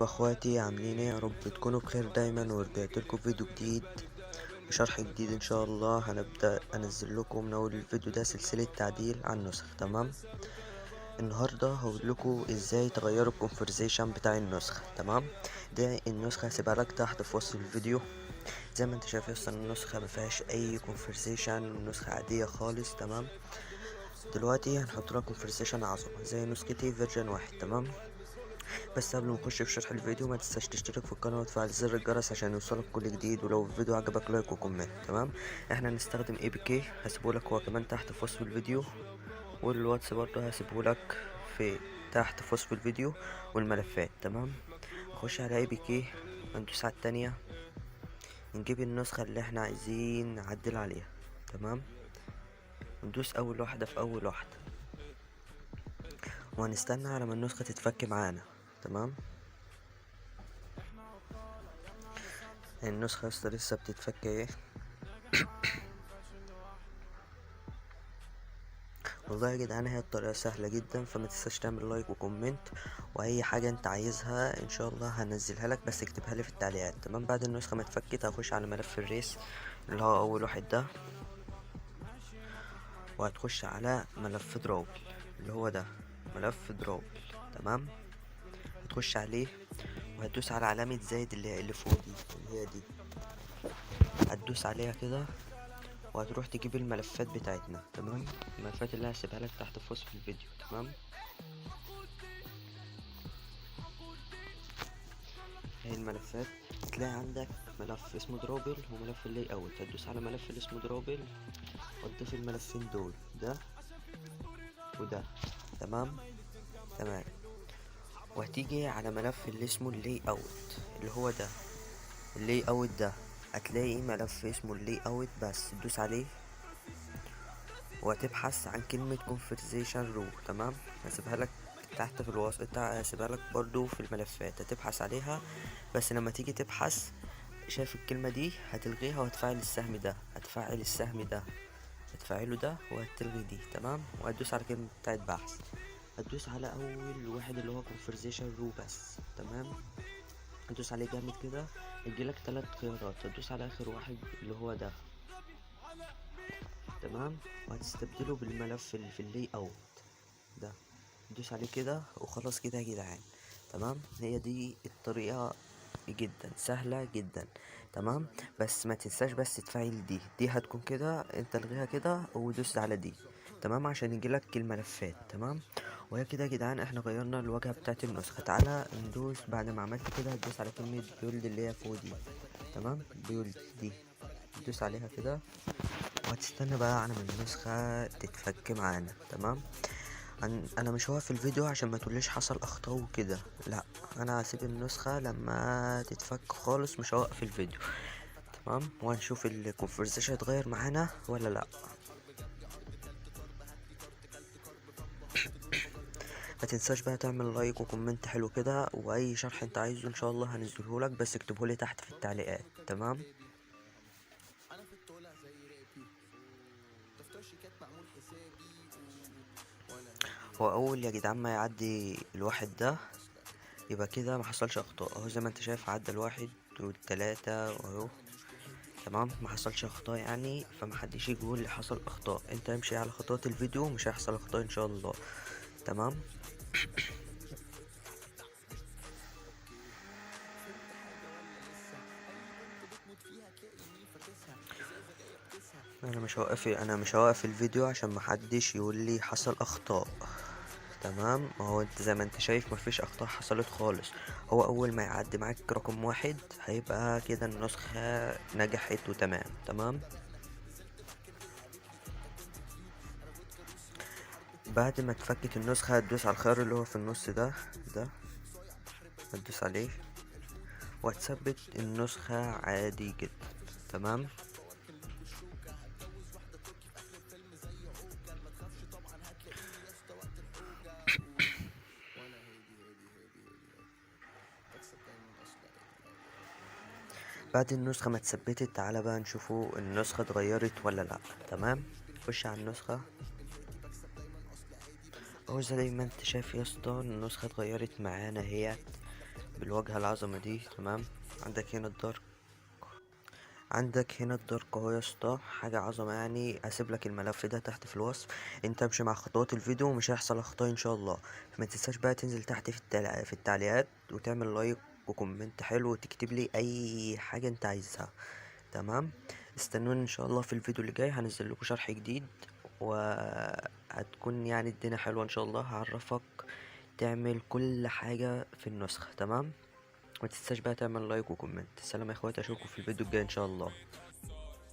واخواتي عاملين ايه؟ يا رب تكونوا بخير دايما. ورجعت لكم فيديو جديد وشرح جديد ان شاء الله. هنبدا انزل لكم من اول الفيديو ده سلسلة تعديل على النسخ. تمام، النهارده هقول لكم ازاي تغيروا ال configuration بتاع النسخة. تمام، ده النسخة هسيبها لك تحت في وصف الفيديو. زي ما انت شايف اصلا النسخة ما فيهاش اي configuration، نسخه عادية خالص. تمام، دلوقتي هنحط لها configuration عظمه زي نسختي version 1. تمام، بس قبل ما نخش في شرح الفيديو ما تنساش تشترك في القناة وتفعل زر الجرس عشان يوصلك كل جديد، ولو الفيديو عجبك like و comment. تمام، احنا هنستخدم APK، هسيبه لك هو كمان تحت في وصف الفيديو، والواتس برضه هسيبه لك في تحت في وصف الفيديو والملفات. تمام، نخش على APK، هندوس على التانية، نجيب النسخة اللي احنا عايزين نعدل عليها. تمام، ندوس اول واحدة في اول واحدة، وهنستنى على ما النسخة تتفك معانا. تمام، النسخة لسه بتتفك ايه. والله يا جدعان هي الطريقة سهلة جدا، فما تنساش تعمل like و comment، واي حاجة انت عايزها ان شاء الله هنزلها لك، بس اكتبها لي في التعليقات. تمام، بعد النسخة ما اتفكت هخش على ملف ال res اللي هو اول واحد ده، وهتخش على ملف drawable اللي هو ده ملف drawable. تمام، هتخش عليه وهتدوس على علامة زائد اللي فوق دي اللي هي دي، هتدوس عليها كده وهتروح تجيب الملفات بتاعتنا. تمام، الملفات اللي هسيبها لك تحت في وصف الفيديو. تمام، هاي الملفات هتلاقي عندك ملف اسمه drawable وملف ال layout. هتدوس على ملف اللي اسمه drawable وتضيف الملفين دول، ده وده. تمام، تمام، وهتيجي على ملف اللي اسمه ال layout اللي هو ده ال layout ده، هتلاقي ملف اسمه ال layout بس، تدوس عليه وهتبحث عن كلمة configuration row. تمام، هسيبها لك تحت في الوصف، هسيبها لك برضو في الملفات، هتبحث عليها. بس لما تيجي تبحث شايف الكلمة دي هتلغيها وهتفعل السهم ده، هتفعل السهم ده، هتفعله ده وهتلغي دي. تمام، وهتدوس على كلمة بتاعت بحث، هتدوس على اول واحد اللي هو configuration row بس. تمام، هتدوس عليه جامد كده هيجيلك 3 خيارات، هتدوس على اخر واحد اللي هو ده. تمام، وهتستبدله بالملف اللي في ال layout ده، تدوس عليه كده وخلاص كده يا جدعان. تمام، هي دي الطريقة جدا سهلة جدا. تمام، بس ما تنساش بس تفعيل دي، دي هتكون كده انت الغيها كده ودوس على دي. تمام، عشان يجيلك الملفات. تمام، وهي كده يا جدعان احنا غيرنا الواجهة بتاعت النسخة. تعالى ندوس بعد ما عملت كده هتدوس على كلمة build اللي هي فوق دي. تمام، build دي تدوس عليها كده وهتستنى بقى على ما النسخة تتفك معانا. تمام، انا مش هوقف الفيديو عشان ما تقوليش حصل اخطاء وكده، لا انا هسيب النسخة لما تتفك خالص، مش هوقف الفيديو. تمام، وهنشوف ال configuration هيتغير معانا ولا لا. ما تنساش بقى تعمل like و comment حلو كده، واي شرح انت عايزه ان شاء الله هنزله لك، بس اكتبه لي تحت في التعليقات. تمام، انا في الطالع زي رابي، دفتر شيكات معمول حسابي، وانا هو اول يا جدعان ما يعدي الواحد ده يبقى كده ما حصلش اخطاء. اهو زي ما انت شايف عدى الواحد والتلاتة اهو. تمام، ما حصلش اخطاء يعني، فمحدش يجي يقول لي حصل اخطاء. انت امشي على خطوات الفيديو مش هيحصل اخطاء ان شاء الله. تمام، انا مش هوقف الفيديو عشان محدش يقول لي حصل اخطاء. تمام، ما هو انت زي ما انت شايف مفيش اخطاء حصلت خالص. هو اول ما يعدي معاك رقم 1 هيبقى كده النسخة نجحت وتمام. تمام، بعد ما تفكت النسخة هتدوس على الخيار اللي هو في النص ده، ده هتدوس عليه وهتثبت النسخة عادي جدا. تمام، بعد النسخة ما اتثبتت تعالى بقى نشوفوا النسخة اتغيرت ولا لا. تمام، خش على النسخة. اهو زي ما انت شايف يا اسطى النسخة اتغيرت معانا اهيت، بالواجهة العظمة دي، تمام. عندك هنا ال dark، عندك هنا ال dark اهو يا اسطى، حاجة عظمة يعني. هسيب لك الملف ده تحت في الوصف، انت امشي مع خطوات الفيديو ومش هيحصل اخطاء ان شاء الله. ما تنساش بقى تنزل تحت في التعليقات وتعمل like و comment حلو، وتكتب لي اي حاجة انت عايزها، تمام. استنوني ان شاء الله في الفيديو اللي جاي، هنزل لكم شرح جديد وهتكون يعني الدنيا حلوة ان شاء الله. هعرفك تعمل كل حاجة في النسخة، تمام. ما تنساش بقى تعمل like و comment. سلام يا اخواتي، اشوفكم في الفيديو الجاي ان شاء الله.